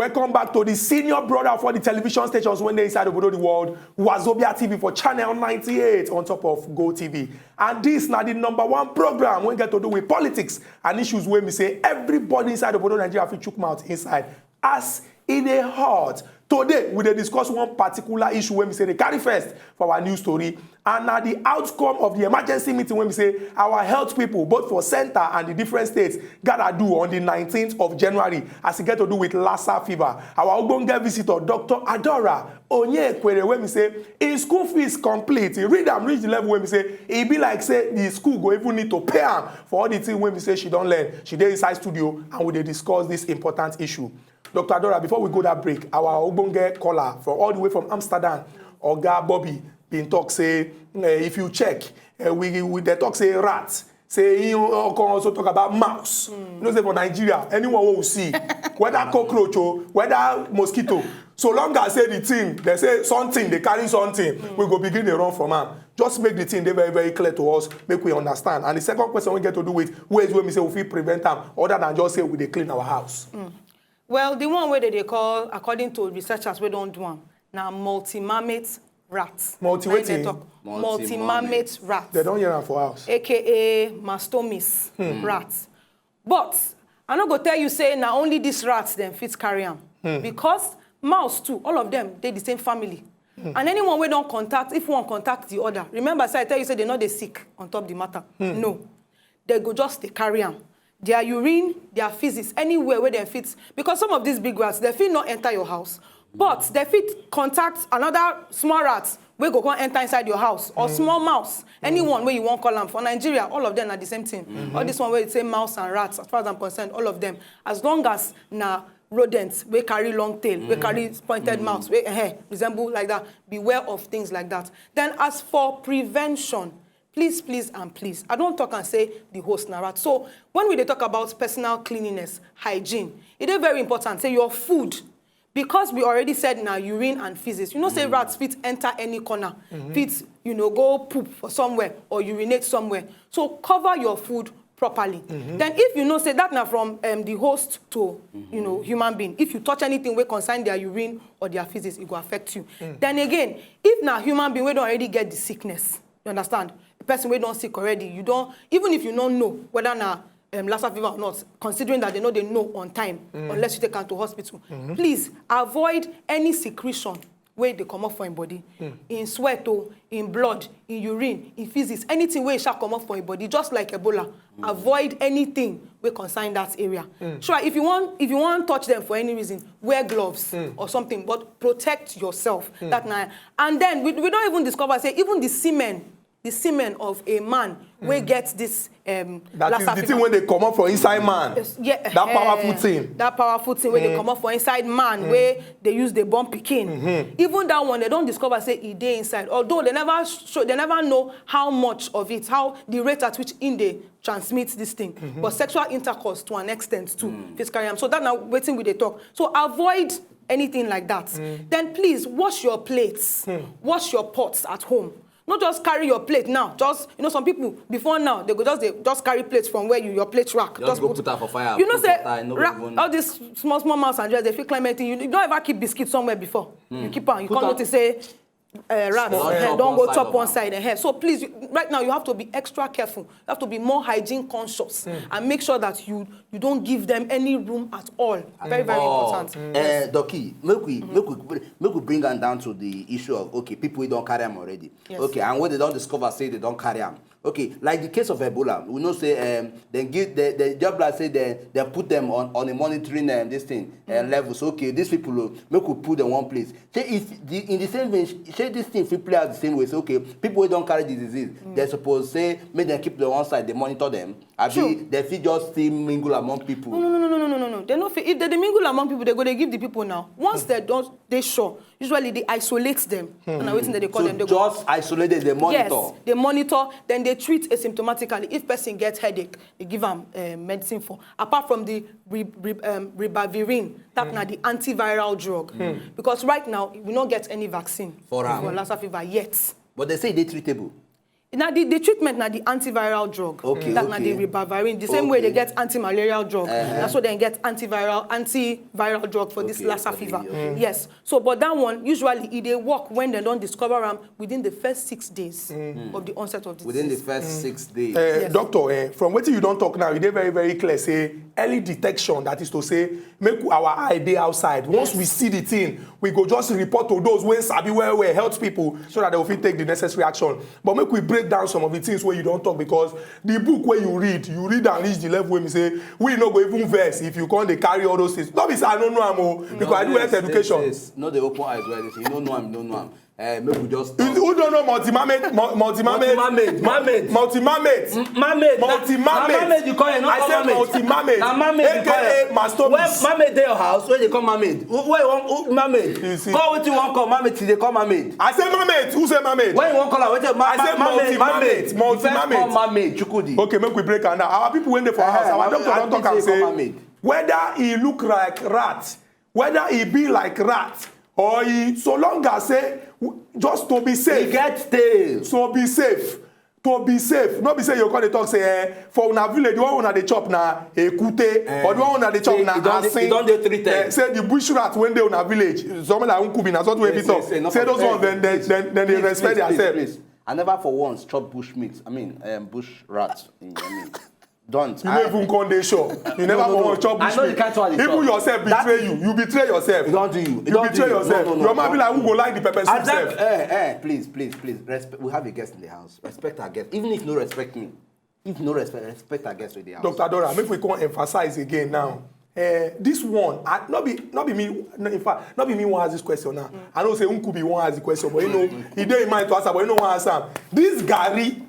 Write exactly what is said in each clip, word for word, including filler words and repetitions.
Welcome back to the senior brother for the television stations when they inside Obodo the world, Wazobia T V for channel ninety-eight on top of Go T V. And this now the number one program when get to do with politics and issues when we say everybody inside Obodo Nigeria fit chook mouth inside. As in a heart. Today, we dey discuss one particular issue when we say they carry first for our news story. And now the outcome of the emergency meeting when we say our health people, both for center and the different states, gotta do on the nineteenth of January as it get to do with Lassa fever. Our Ogbonge visitor, Doctor Adora Onyekwere, when we say in school fees complete, he read am reach the level when we say he be like say the school go even need to pay am for all the thing when we say she don't learn. She dey inside studio and we dey discuss this important issue. Doctor Adora, before we go that break, our Ogbonge caller from all the way from Amsterdam, Oga Bobby, been talk say, eh, if you check, eh, we, we they talk say rat. Say he o- o- can also talk about mouse. You know, say for Nigeria, anyone who see, whether cockroach or whether mosquito, so long as say the thing, they say something, they carry something, we go begin to run from am. Just make the thing dey very, very clear to us, make we understand. And the second question we get to do with ways wey we say we fit prevent am, other than just say we dey clean our house. Well, the one wey they dey call, according to researchers wey don do am, na multi-mammate rat. Multi Na im dem wetin? Talk. Multi-mammate. Multi-mammate rat. They don't hear am for house. A K A mastomis rat. But I no go tell you say na only this rat dem fit carry am. Because mouse too, all of them dey the same family. And anyone wey don contact, if one contact the other, remember say I tell you say they no dey sick on top the matter. No. They go just dey carry am. Their urine, their feces, anywhere where they fit. Because some of these big rats, they fit not enter your house. But they fit contact another small rat wey go come enter inside your house. Or small mouse, anyone where you wan call am. For Nigeria, all of them are the same thing. All this one where you say mouse and rats, as far as I'm concerned, all of them. As long as na rodents wey carry long tail, wey carry pointed mouth, wey eh, resemble like that, beware of things like that. Then as for prevention, please, please, and please, I don talk and say the host na rat. So when we dey talk about personal cleanliness, hygiene, e dey very important say your food, because we already said na urine and feces. You know say rats fit enter any corner, fit, you know, go poop for somewhere or urinate somewhere. So cover your food properly. Then if you know say that na from um, the host to, you know, human being, if you touch anything wey concern their urine or their feces, e go affect you. Then again, if na human being wey don already get the sickness, you understand? The person wey don sick already, you don, even if you no know whether na um, Lassa fever or not, considering that they no dey know on time unless you take am to hospital, please avoid any secretion wey dey comot for im body, in sweat o, in blood, in urine, in feces, anything wey e sha comot for im body, just like Ebola. Avoid anything wey concern that area. Sure, if you wan, if you wan touch them for any reason, wear gloves or something, but protect yourself. That na, and then we, we don even discover say even the semen, the semen of a man wey get this um, That is Lassa the fever. Thing when they come up for inside man. Yeah, That powerful eh, thing. That powerful thing wey dey comot for inside man wey dey use dey born pikin. Even that one, they don discover say e dey inside. Although they never show, they never know how much of it, how the rate at which im dey transmit this thing. But sexual intercourse to an extent too fit carry am. So that na wetin we dey talk. So avoid anything like that. Then please wash your plates, wash your pots at home. No just carry your plate now. Just, you know, some people before now they go just they just carry plates from where you your plate rack. Just go put am for fire, You know put say water, e no go ra- even- all these small small mouse and dress, they fit climb anything. You, you don't ever keep biscuit somewhere before. You keep am. You Put can't am- notice say uh, rats Don eh, chop don one go side chop of one am. Side. Eh. So please, you, right now you have to be extra careful. You have to be more hygiene conscious and make sure that you you don't give them any room at all. Very very Oh, important. Yes. Uh, Doki, make we make we make we bring am down to the issue of, okay, people wey don carry am already. Yes. Okay, and what they don discover say they don carry am. Okay, like the case of Ebola, we know say um, they give the the job like say they they put them on on a monitoring um, this thing uh, levels. Okay, these people, oh, make we put them one place. Say if the, in the same vein, say this thing fit play out the same way. Say okay, people wey don carry the disease, they suppose say make dem keep the one side, dey monitor them. Abi True. They fit just still mingle among people. No, no, no, no, no, no, no, no. They no fit. If they dey mingle among people, they go dey give the people now. Once they don dey sure, usually they isolate them. And na wetin they dey call So them. They go just isolate them, they monitor. Yes, they monitor, then they treat asymptomatically. If person gets headache, they give am uh, medicine for. Apart from the re, re, um, ribavirin, that na the antiviral drug. Because right now we no get any vaccine For am. for Lassa fever yet. But they say they treatable. Now the, the treatment na the antiviral drug. Okay, That na the okay. Ribavirin. The same way they Okay. get antimalarial drug. That's what they get antiviral antiviral drug for this Okay, Lassa for the- fever. okay. Yes. So, but that one usually it dey work when they don't discover am within the first six days of the onset of the Within the disease. First six days. Uh, Yes. Doctor, uh, from what you don't talk now, it dey very, very clear. Say early detection, that is to say, make our eye dey outside. Once we see the thing, we go just report to those wey sabi well, well, health people, so that they will fit take the necessary action. But make we break down some of the things where you don't talk, because the book where you read, you read and reach the level where we say, we no go even verse if you can't dey carry all those things. Not be say I don't know am o, because I do health education. No, they open eyes where they say, you don't know am, you don't know am. Uh, make we just Who don't know multi-mamate? Multi-mamate. Multi-mamate, mamate. Multi-mamate. Mamate. Multi-mamate. Mamate, you call it, not I said mamate. Multi-mamate. Na mamate, you call A K A it. Mastomis. Where mamate dey your house? Where they call mamate? Who- Where you want who- mamate? You see. Call wetin you want call mamate. They call mamate. I said mamate. Who said mamate? When you want call am, wetin ma- I said ma- mamate, multi-mamate. mamate. You first call Multi-mamate. mamate, Chukudi. Okay, make we break am down. Our people when they for house, Uh-huh. our doctor I don't talk think and they call say mamate. Whether he look like rat, whether he be like rat, or he, so long as say w- just to be He safe, get tail. so be safe, to be safe. No be say you come dey talk say eh, for una village, the one una dey chop na ekute, Eh, or the one una dey chop say na e don dey- asin. e don dey treated. Eh, say the bush rat when dey una village, something like unkubi na something wey fit Yes, talk. yes, yes, no Say those problem. ones then then then, then they Please, respect please, please, themselves. Please. I never for once chop bush meat. I mean, um, bush rat. I mean, don't. You no even come dey sure. You never no, no, for no. once chop I bush know meat. the kind of one you Even chop. yourself That- betray you. You betray yourself. You don't do you. You betray yourself. No, no, no, Your man no. be like, who go like the pepper soup As that, sef? Eh, eh, please, please, please. Respect. We have a guest in the house. Respect our guest. Even if no respect me, if no respect, respect our guest with the house. Doctor Dora, make we come emphasize again now. Eh, this one, I, not be not be me. No, in fact, not be me one ask this question now. I know say Nkubi one ask the question, but you know he dey in mind to answer, but you know one answer. This garri,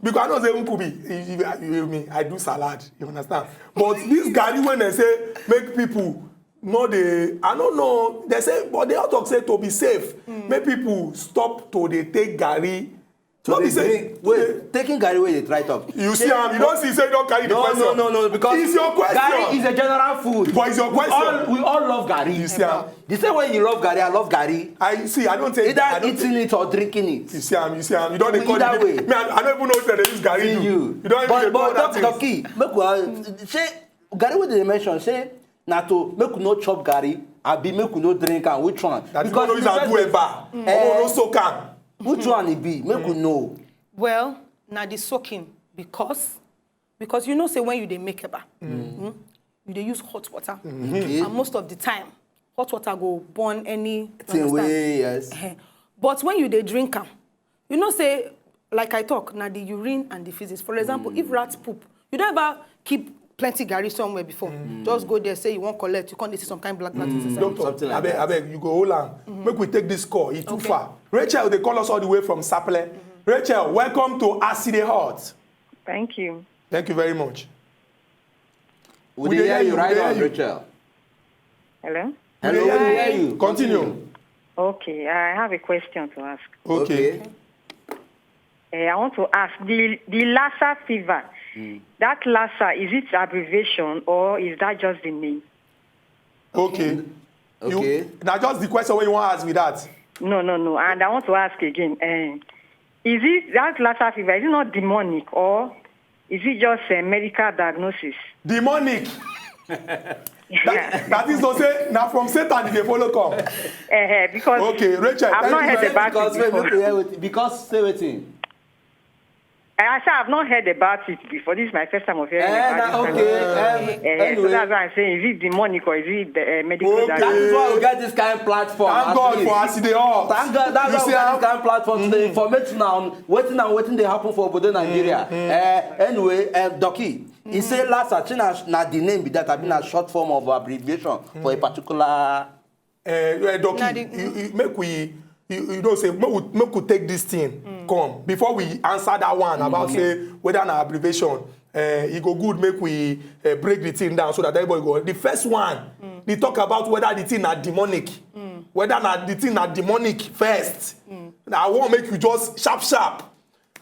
because I know say Nkubi, you, you, you, me, I do salad, you understand? But this garri when they say make people no dey, I don't know. They say, but they all talk say to be safe, make people stop to dey take garri. So No be they say drink, wait, taking garri wey dey try talk. You see am, you don't see say you don't carry the No, question. No, no, no, because It's your question. Garri is a general food. But it's your We question. all, we all love garri. You see am. The same way you love garri, I love garri. I see. I don't take. Either I don't eating it or drinking it. You see am. You see am. You don't dey call Either it. Me, I, I don't even know what they use garri See do. You. You don't even But dey but call that Doctor thing. Key, make we uh, say garri wey dey mention say na to make we no chop garri, abi make we no drink am. Which one? That is what use am do eba. Eh. Omo no soak am. Which one e be? Make we know. Well, na the soaking because because you know say when you dey make eba, mm, you dey use hot water, Okay. And most of the time, hot water go burn any Thing understand? Wey yes. Eh, but when you dey drink am, you know say like I talk na the urine and the feces. For example, if rat poop, you don't ever keep plenty garri somewhere before. Just go there, say you wan collect, you come dey see some kind black black things inside. Doctor, Something like abeg, that. Abeg, you go hold am. Make we take this call. It's too Okay. far. Rachel, they call us all the way from Sapele. Rachel, welcome to As E Dey Hot. Thank you. Thank you very much. We We dey dey hear hear you you, right we dey on, hear you. Rachel. Hello? Hello, We we dey dey hear hear you. You. Continue. Okay, I have a question to ask. Okay. Uh, I want to ask the the Lassa fever. That Lassa, is it abbreviation or is that just the name? Okay. Okay. Now just the question wey you wan ask me that. No, no, no. And I want to ask again. Uh, is it that Lassa fever? Is it not demonic or is it just a medical diagnosis? Demonic. Yeah. That is to say, now from Satan they follow come. Uh, because Okay, Rachel, I've thank not you heard very about Because it wait, before. Make we hear wetin- because say wetin. I say I've not heard about it before. This is my first time of hearing Eh, about na, it. Okay. Um, Eh, so anyway, that's why I'm saying, is it demonic or is it the, uh, medical Okay. That is diagnosis? Why we get this kind platform. Thank at God least. for As E Dey Hot. Thank God. That's You why see we get how- this kind platform to dey informate now. Wetin and wetin dey happen for obodo Nigeria. Eh, anyway, um, Doki, he say Lassa, China na the name be that, I mean, a short form of abbreviation for a particular. Uh, uh, Doki, Na the- you, you, make we, you, you know say make we, make we take this thing come before we answer that one about say whether na abbreviation. Uh, e go good make we uh, break the thing down so that everybody go. The first one, they talk about whether the thing na demonic, whether na the thing na demonic first. Now I wan make you just sharp sharp.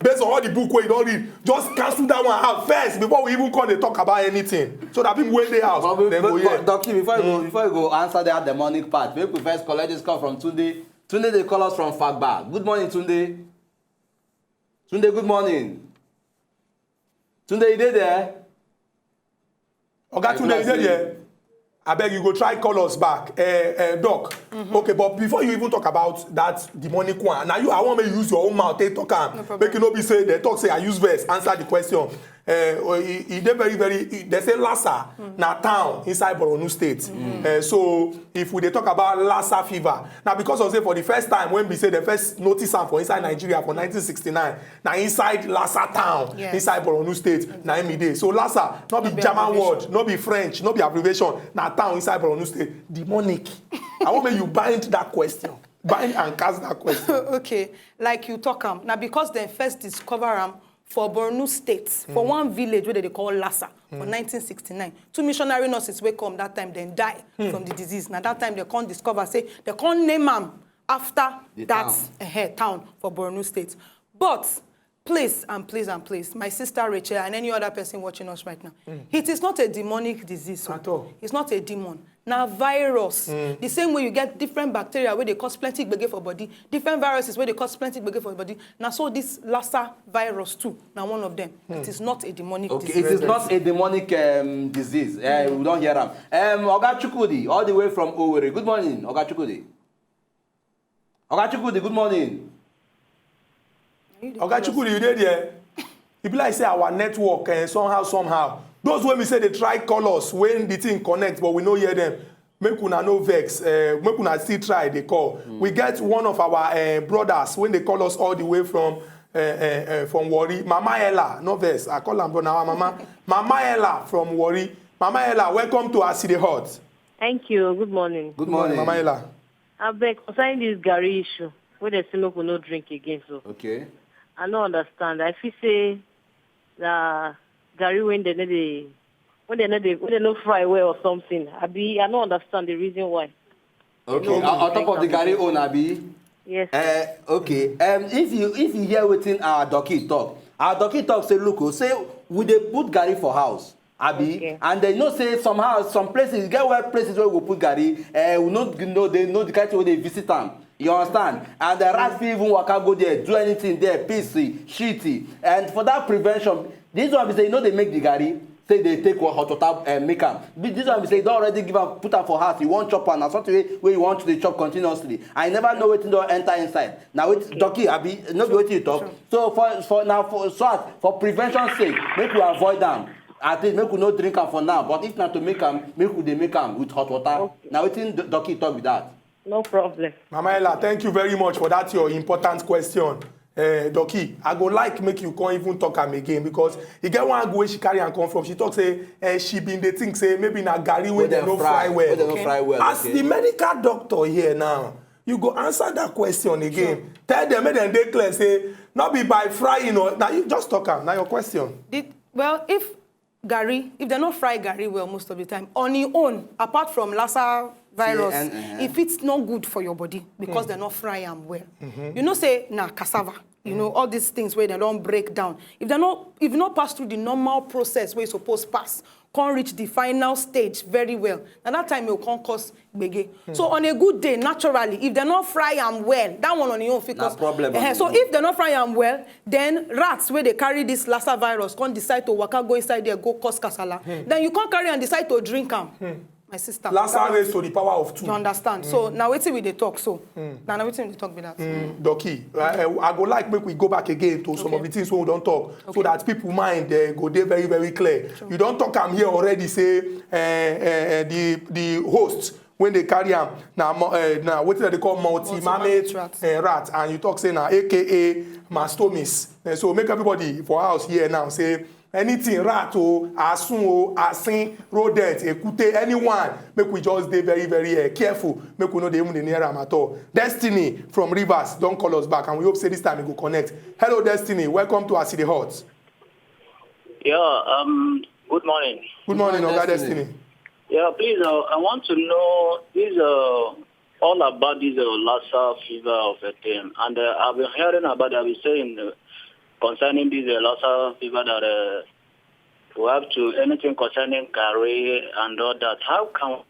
Based on all the book wey you don read, just cancel that one out first before we even come dey talk about anything. So that people wey dey house, But, we- dem but, go but, hear. Doki, before you go, before you go answer that demonic part, make we first collect this call from Tunde. Tunde dey call us from Fagba. Good morning, Tunde. Tunde, good morning. Tunde, you dey there? Oga Tunde, you dey there? Abeg, you go try call us back. Eh, eh, Doc. Mm-hmm. Okay, but before you even talk about that demonic one, now you, I want me use your own mouth, take talk am. No problem. Make you no be say they talk, say I use verse, answer the question. Eh, oh, e, e dey very, very, e, they say Lasa, mm, na town inside Borno State. Mm. Eh, so, if we dey talk about Lasa fever, now because of say for the first time when we say the first notice am for inside Nigeria for nineteen sixty-nine, na inside Lasa town, yes, inside Borno State, na im e dey. So Lasa, no be, no be German abbreviation, word, no be French, no be abbreviation, na town inside Borno State. Demonic. I want make you bind that question. Bind and cast that question. Okay, like you talk am, na because dem first discover am for Borno State, for, mm, one village wey dem dey call Lasa for, mm, nineteen sixty-nine. Two missionary nurses wey come that time, dem die, hmm, from the disease. Na that time dem come discover say, dem come name am after the that town, eh, town for Borno State. But please and please and please, my sister Rachel and any other person watching us right now, mm, it is not a demonic disease. At all. It's not a demon. Na virus. Mm. The same way you get different bacteria wey dey cause plenty gbege for body, different viruses wey dey cause plenty gbege for body, na so this Lassa virus too, na one of them. Mm. It is not a demonic, okay, disease. It is not a demonic, um, disease. Eh, we don hear am. Um, Oga Chukwudi, all the way from Owerri. Good morning, Oga Chukwudi. Oga Chukwudi, good morning. Oga Chukwudi, you dey there? E be like say our network, eh, somehow, somehow. Those wey be say dey try call us when the thing connect, but we no hear them. Make una no vex. Eh, make una still try dey call. Mm. We get one of our, eh, brothers wey dey call us all the way from, eh, eh, eh, from Warri. Mama Ella, no vex. I call am, but na our mama. Mama Ella from Warri. Mama Ella, welcome to As E Dey Hot. Thank you. Good morning. Good morning, Mama Ella. Abeg, concerning this garri issue, wey dem say make we no drink again so. Okay. I no understand. I feel say na garri wey dem no dey, wey dem no dey, wey dem no fry well or something. Abi, I no understand the reason why. Okay. No, on, on top of the garri own, abi? Yes. Eh, okay. Um, if you, if you hear wetin our doki talk, our doki talk say, look, oh, say we dey put garri for house. Abi? Okay. And they know say somehow some places, get where places where we go put garri, eh, we no know, they know the kind thing wey dey visit am. You understand? And the rat fit even waka go there, do anything there, piss, shit. And for that prevention, this one be say you know they make the garri, say they take wa-, hot water, eh, make am. Be-, this one be say you don already give am, put am for house. You wan chop am, na something wey, wey you want to dey chop continuously. I never know wetin don enter inside. Na wetin, okay, doki, abi, no be wetin you talk. Sure. So for, for now, for, so as for prevention sake, make we avoid am. At least make we no drink am for now, but if na to make am, make we dey make am with hot water. Okay. Na wetin do-, doki talk be that. No problem. Mama Ella, thank you very much for that your important question. Eh, doki, I go like make you come even talk am again, because e get one angle wey she carry am come from. She talk say, eh, she been dey think say maybe na garri wey dem no fry well. Wey dem no fry well, okay. As the medical doctor here now, you go answer that question again. Sure. Tell them, make dem dey clear say no be by frying, or na you just talk am. Na your question. The, well, if garri, if dem no fry garri well most of the time, on e own, apart from Lassa virus, eh, eh, e fit no good for your body because dem no fry am well. Mm-hmm. You know say na cassava, you know, all these things wey dem don break down. If dem no, if e no pass through the normal process wey e suppose pass, come reach the final stage very well, na that time e go come cause gbege. Hmm. So on a good day, naturally, if dem no fry am well, that one on e own fit cause problem. Eh, so if dem no fry am well, then rats wey dey carry this Lassa virus come decide to waka go inside there, go cause kasala. Hmm. Then you come carry and decide to drink am. Hmm. My sister. Lassa raised to the power of two. You understand? So, hmm, na wetin we dey talk so. Hmm. Na, na wetin we dey talk be that. Hmm. Doki, I, I, I go like make we go back again to some of the things wey we don talk, so that people mind, eh, go dey very, very clear. Sure. You don talk am here already, say, eh, eh, eh, the, the host wey dey carry am, na mo-, eh, na wetin dem dey call multi-mammate, eh, rat, and you talk say na A K A mastomis. Eh, so make everybody for house hear now, say anything rat o, asun o, asin, rodent, ekute, anyone, make we just dey very, very, eh, careful. Make we no dey even dey near am at all. Destiny from Rivers don call us back, and we hope say this time e go connect. Hello, Destiny. Welcome to As E Dey Hot. Yeah, um, good morning. Good morning, Oga Destiny. Yeah, please, uh, I want to know this, uh, all about this, uh, Lassa fever of a thing. And, uh, I've been hearing about it. I've been saying, uh, concerning this, uh, Lassa fever that, uh, we have to, anything concerning garri and all that. How can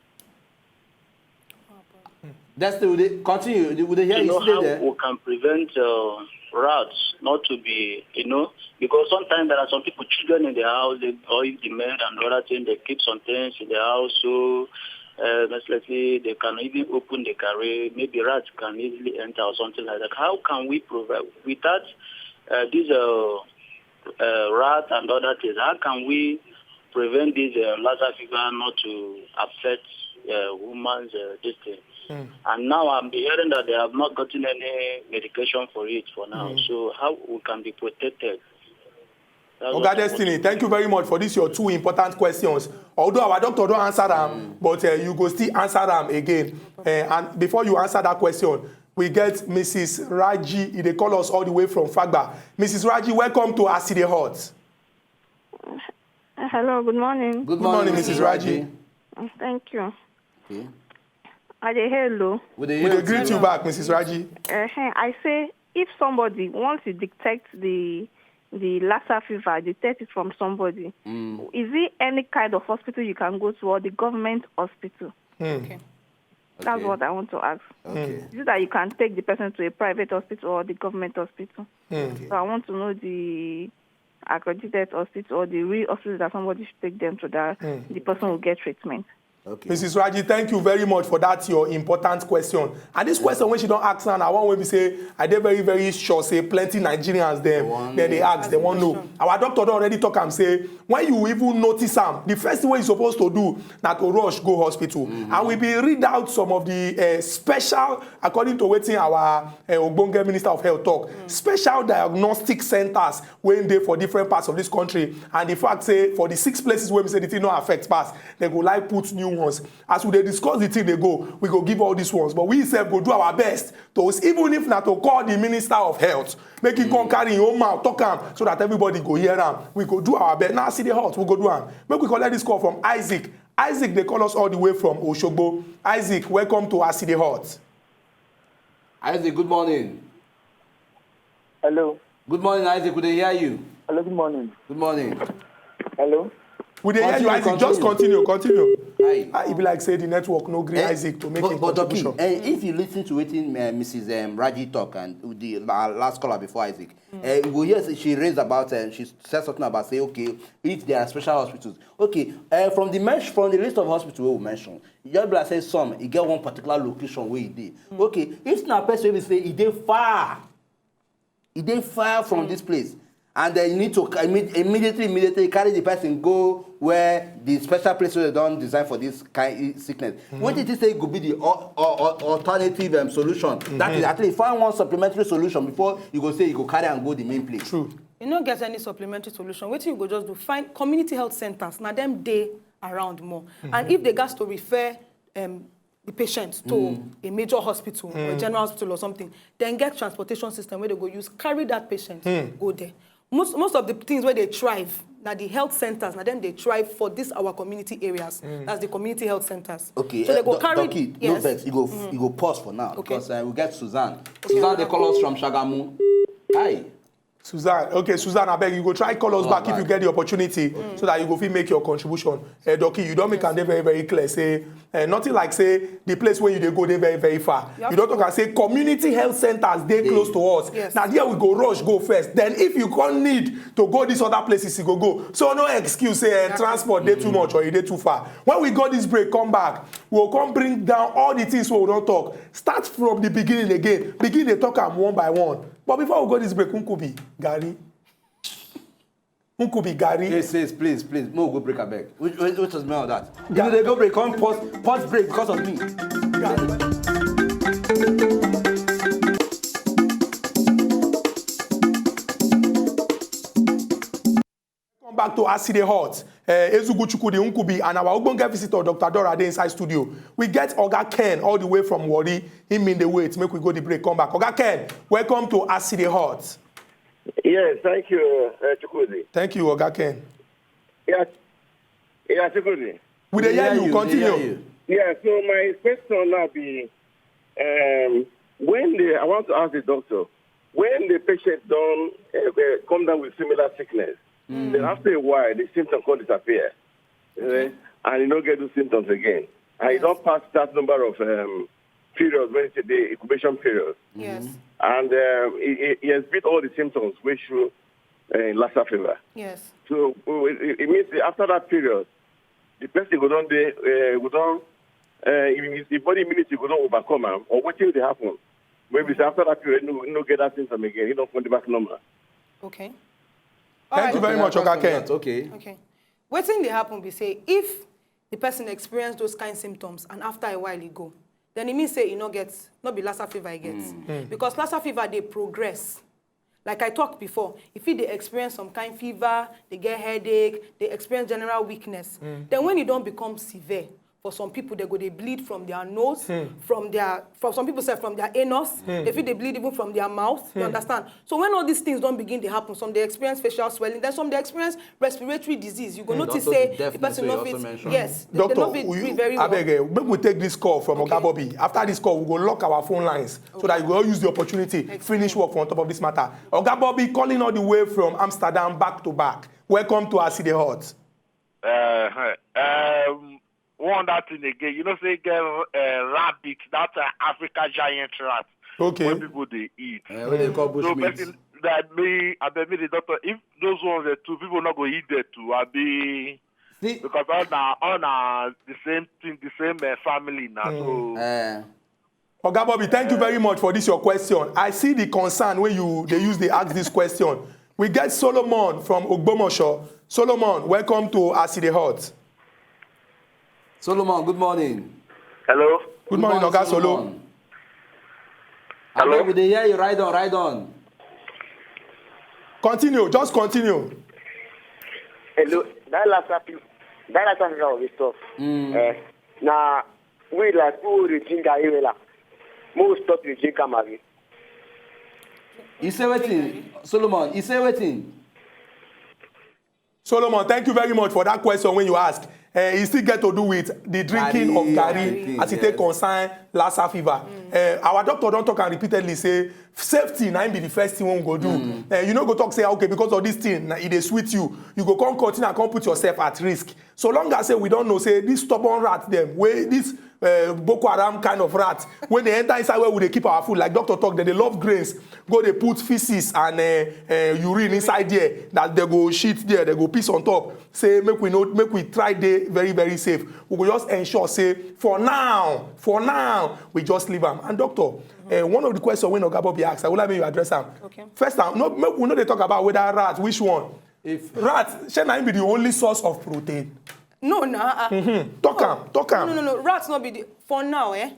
That's the, we dey continue. We dey hear to you know still how there. We can prevent uh, rats not to be, you know, because sometimes there are some people, children in the house, they, or if the maid and other things, they keep some things in the house, so uh, most likely they can even open the carry. Maybe rats can easily enter or something like that. How can we provide without uh, these uh, uh, rats and other things? How can we prevent this uh, Lassa fever not to affect uh, woman's uh, this thing? And now I'm hearing that they have not gotten any medication for it for now. So how we can be protected? That's what Oga I want Destiny, thank you very much for these your two important questions. Although our doctor don answer am, but uh, you go still answer am again. Uh, and before you answer that question, we get Missus Raji. E dey call us all the way from Fagba. Missus Raji, welcome to As E Dey Hot. Hello, good morning. Good morning, Missus Raji. Thank you. Okay. I dey hello. We dey We hear dey greet you back, Missus Raji. Uh, I say if somebody wants to detect the the Lassa fever, detect it from somebody. Is it any kind of hospital you can go to or the government hospital? Okay. That's what I want to ask. Okay. Is it that you can take the person to a private hospital or the government hospital? So I want to know the accredited hospital or the real hospital that somebody should take them to that the person will get treatment. Okay. Missus Raji, thank you very much for that your important question. And this question wey she don ask now, na one wey be say I dey very very sure say plenty Nigerians dem wan dem dey know. Ask, dem wan know. Our doctor don already talk am say when you even notice am, the first thing wey you suppose to do na to rush go hospital. And we bin read out some of the uh, special, according to wetin our uh, ogbonge minister of health talk, special diagnostic centres wey dey for different parts of this country, and the fact say for the six places wey be say the thing no affect pass, dem go like put new ones. As we dey discuss the thing dey go, we go give all these ones, but we sef go do our best to, even if na to call the minister of health, make him come carry him own mouth talk am so that everybody go hear am. We go do our best. Na As E Dey Hot, we go do am. Make we collect this call from Isaac. Isaac dey call us all the way from Osogbo. Isaac, welcome to As E Dey Hot. Isaac, good morning. Hello. Good morning, Isaac. We dey hear you. Hello, good morning. Good morning. Hello. We dey hear you, Continue, Isaac. Just continue, continue. Hi. Ah, e be like say the network no gree Eh, Isaac to make but, a but Doki, contribution. Eh, if you listen to wetin uh, Missus Um, Raji talk and the la- last caller before Isaac, uh, you go hear say she raised about, uh, she said something about say, okay, if there are special hospitals. Okay, uh, from the mention, from the list of hospitals wey we mention, you just be like say some, e get one particular location wey e dey. Okay, if na person wey be say e dey far, e dey far from this place, and then you need to ca- imme- immediately immediately carry the person go where the special place wey dem don design for this kind sickness. Wetin you think say go be the au- au- au- alternative um, solution? That is, at least find one supplementary solution before you go say you go carry am go the main place. True. You no get any supplementary solution. Wetin you go just do? Find community health centres. Na dem dey around more. And if they gas to refer um, the patient to a major hospital or a general hospital or something, then get transportation system where they go use carry that patient go there. Most most of the things where they thrive na the health centres. Na dem dey thrive for this our community areas. That's the community health centres. Okay, So they uh, go Do- carry Doki, yes. No vex, you go f- you go pause for now Okay. Because uh, we get Suzanne. Suzanne, they call us from Shagamu. Hi. Suzanne, okay, Suzanne, abeg, you go try call us Oh, back if bad. You get the opportunity so that you go fit make your contribution. Uh, Doki, you don make am dey very very clear say uh, nothing like say the place where you dey go dey very very far. You don talk am say community health centres dey close to us. Yes. Na there we go rush go first. Then if you come need to go these other places, you go go. So no excuse say uh, transport dey too much or e dey too far. When we go this break, come back, we go come bring down all the things wey we don talk. Start from the beginning again. Begin dey talk am one by one. But before we go this break, Nkubi, Gary. Nkubi, Gary. Yes, yes, please, please. No go break abeg. Which, which, which was smell that? If they go break, come pause, pause break because of me. Come back to As E Dey Hot. Uh, Ezugu Chukwudi Nkubi and our ogbonge visitor, Doctor Dora, dey inside studio. We get Oga Ken all the way from Warri. He mean the wait. Make we go the break, come back. Oga Ken, welcome to As E Dey Hot. Yes, thank you, uh, Chukwudi. Thank you, Oga Ken. Yes, yeah, Chukwudi. We dey hear you. They Continue. hear you. Yeah, so my question now be, um, when the, I want to ask the doctor, when the patient don uh, uh, come down with similar sickness, then after a while the symptoms come disappear, eh, and you no get those symptoms again, and you don pass that number of um, period when it's the incubation period. Yes. And um, he, he- he exhibit all the symptoms which show uh, Lassa fever. Yes. So uh, it, it means that after that period, the person go don dey uh, go don uh, his, his body immunity go don overcome am or wetin dey happen. Maybe say after that period, no no get that symptom again. He don come dey back normal. Okay. Thank you very much, Oga Ken. Okay. Okay. Wetin dey happen be say if the person experience those kind symptoms and after a while e go, then e mean say e no get no be Lassa fever e get. Because Lassa fever dey progress. Like I talk before, if e dey experience some kind fever, dey get headache, dey experience general weakness, then when e don become severe, for some people they go dey bleed from their nose, from their for some people sef from their anus, they fit dey bleed even from their mouth. You understand? So when all these things don begin dey happen, some dey experience facial swelling, then some dey experience respiratory disease. You go notice Doctor say Deaf the person Nurse no wey you fit. also mention. Yes, they, Doctor, they no fit will you- breathe very well. Abeg, eh, make we take this call from Okay. Oga Bobby. After this call, we go lock our phone lines so that you go all use the opportunity, finish work for on top of this matter. Oga Bobby calling all the way from Amsterdam back to back. Welcome to As E Dey Hot. Uh, um, one that thing again, you know, say get uh, rabbit, that uh, Africa giant rat, Okay. when people they eat. Uh, what they call So bushmeat. person that me, I bet me the doctor, if those ones are two, people not go eat there too. I be See, because all na all na the same thing, the same uh, family now. So uh, Oga Bobby, thank you very much for this your question. I see the concern when you they use they ask this question. We get Solomon from Ogbomosho. Solomon, welcome to As E Dey Hot. Solomon, good morning. Hello. Good morning, Oga Solo. Solomon. Hello. We dey hear you. Ride on, ride on. Continue, just continue. Hello, that last happy, that last happy was tough. Uh, now, we like who the drink Gary Wela. Mo stop the drink am again. You say wetin, Solomon? You say wetin? Solomon, thank you very much for that question when you ask. Uh, e still get to do with the drinking Garri, of garri drinking, as e yes. take concern Lassa fever. Uh, our doctor don talk am repeatedly say safety na im be the first thing wey we go do. Uh, you no go talk say okay because of this thing na e dey sweet you. You go come continue and come put yourself at risk. So long as say we don know say this stubborn rat dem wey this uh, Boko Haram kind of rat wey dey enter inside where we dey keep our food like doctor talk dem dey love grains go dey put feces and uh, uh, urine inside there that dem go shit there dem go piss on top say make we no make we try dey very very safe we go just ensure say for now for now we just leave am and doctor uh, one of the questions wey oga Bobby ask I would like make you address am Okay. first time no make we no dey talk about whether rat which one If rat shey na im be the only source of protein No, na. Uh, talk am talk am no, no, no. Rats not be the for now, eh?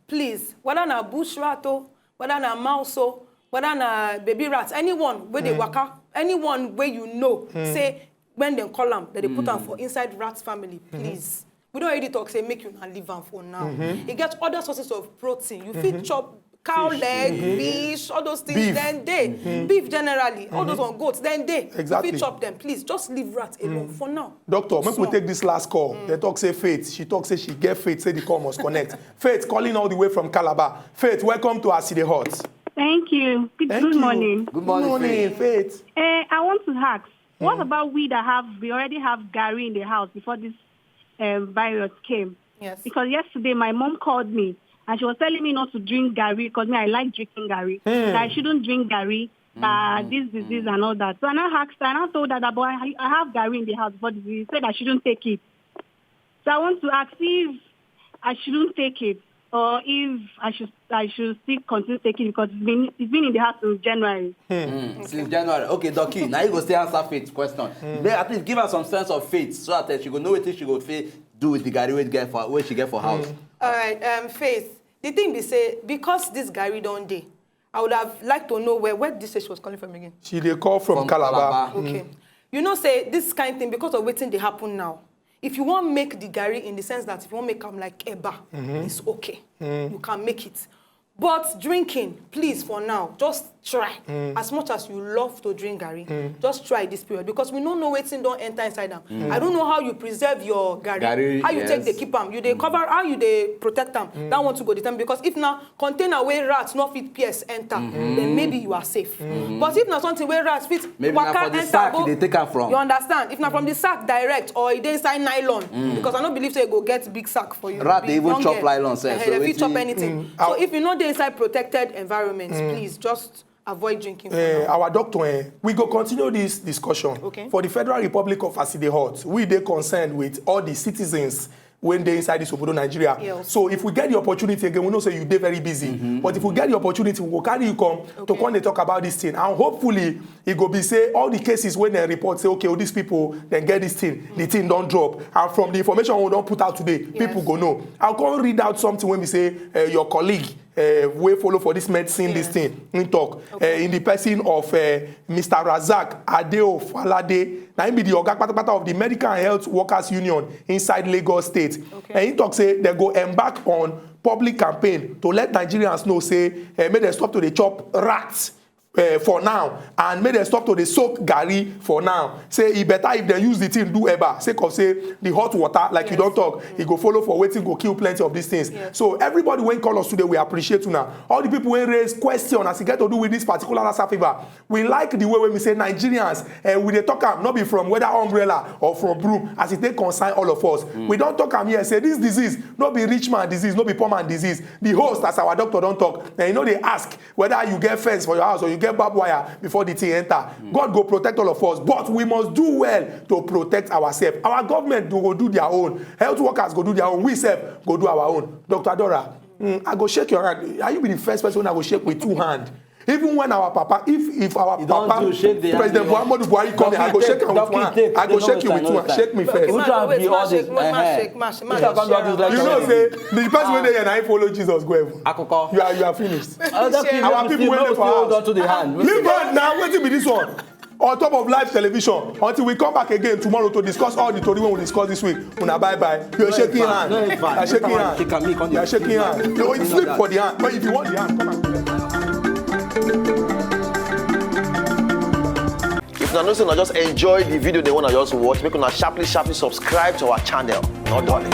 Please, whether na bush rat o, whether na mouse o, whether na baby rat, anyone where they waka, anyone where you know, say when they call am, that they put am for inside rat family. Please, we don't already talk say make you not leave am for now. You get other sources of protein. You fit chop cow leg, fish, all those things. Beef. Then they beef generally, all those on goats. Then they Exactly. You fit chop them. Please, just leave rat alone for now. Doctor, make we So- take this last call. They talk say Faith. She talk say she get Faith. Say the call must connect. Faith calling all the way from Calabar. Faith, welcome to As E Dey Hot. Thank you. Good, Thank good you. morning. Good morning, Faith. Faith. Uh, I want to ask, what about we that have we already have garri in the house before this um, virus came? Yes. Because yesterday my mom called me and she was telling me not to drink garri because me I like drinking garri. That I shouldn't drink garri. That this disease and all that. So I now asked her and I told her that, but I, I have garri in the house before the disease. She said I shouldn't take it. So I want to ask if I shouldn't take it or if I should I should still continue taking it because it's been it's been in the house since January. Mm, since January. Okay, Doki, now you go still answer Faith question. May at least give her some sense of faith so that uh, she go know what she go fit do with the garri wey get for wey she get for house. All right, um, Faith. The thing be say because this garri don dey, I would have liked to know where where this she was calling from again. She dey call from, From Calabar. Calabar. Okay. You know say this kind thing because of wetin dey happen now. If you wan make the garri in the sense that if you wan make am like eba, it's okay. You can make it. But drinking, please, for now, just try. As much as you love to drink garri, just try this period, because we no know wetin don enter inside am. I don't know how you preserve your garri, Garri, how you take yes. dey keep am, you dey cover, how you dey protect am. That one too go determine, because if na container wey rat no fit pierce enter, then maybe you are safe. But if na something wey rat fit Maybe na waka for the enter sack go, e dey take am from. You understand? If na from the sack direct, or e dey inside nylon, because I no believe say e go get big sack for you. Rat Be dey even young chop girl. Nylon sef, Eh, so they fit chop wetin anything. So if you no dey inside protected environment, please just avoid drinking. For Eh, now. our doctor, eh, we go continue this discussion. Okay. For the Federal Republic of As E Dey Hot, we dey concerned with all the citizens when they inside this obodo Nigeria. Yes. So if we get the opportunity again, we know say you dey very busy. But if we get the opportunity, we go carry you come to Okay. come dey talk about this thing. And hopefully, it go be say all the cases when they report say, okay, oh, these people then get this thing, the thing don't drop. And from the information we don't put out today, Yes. people go know. I'll come read out something when we say uh, your colleague uh, wey follow for this medicine this Yes. thing in talk uh, in the person of uh, Mister Razak Adeo Falade. Na him be the oga patapata of the Medical and Health Workers Union inside Lagos State. Okay. And he talk say they go embark on public campaign to let Nigerians know say uh, make dem stop to dey chop rats. Uh, for now, and make dem stop to dey soak garri for now. Say e better if dem use the thing do eba, sake of say the hot water, like you Yes. don talk, e go follow for wetin go kill plenty of these things. Yes. So everybody wey call us today, we appreciate una. All the people wey raise question as e get to do with this particular Lassa fever, we like the way wey we say Nigerians, uh, we dey talk am no be from whether umbrella or from broom, as e take concern all of us. We don talk am here say this disease no be rich man disease, no be poor man disease. The host, as our doctor don talk, and you no dey ask whether you get fence for your house or you get barbed wire before the thing enter. God go protect all of us, but we must do well to protect ourselves. Our government go, go do their own, health workers go do their own, we sef go do our own. Doctor Adora, mm, I go shake your hand. Are you be the first person I go shake with two hand? Even when our papa, if if our You don't papa, do, shake the hand, President you know. Muhammadu Buhari come here, I go Donkey shake take, am with donkey one hand. take, I go take shake you no with two time, hands. Shake me first. Which one be all this? Make man Eh-heh. shake, man shake, Which one come do all this like You know say the person wey dey here na him follow Jesus go heaven. Akoko. You are you are finished. Other people Our still people wey no dey for still hold house. on to the hand. Leave hand now. Wetin be this one? On top of live television until we come back again tomorrow to discuss all the tori wey we discuss this week. Una bye bye. You are shaking hand. No, it's fine. You are shaking No, hand. shake am, me, come You are dey- shaking hand. You it slip for the hand. But if you want the hand, come and collect. If una know say una just enjoy the video they wanna just watch, make una sharply sharply subscribe to our channel. Not darling.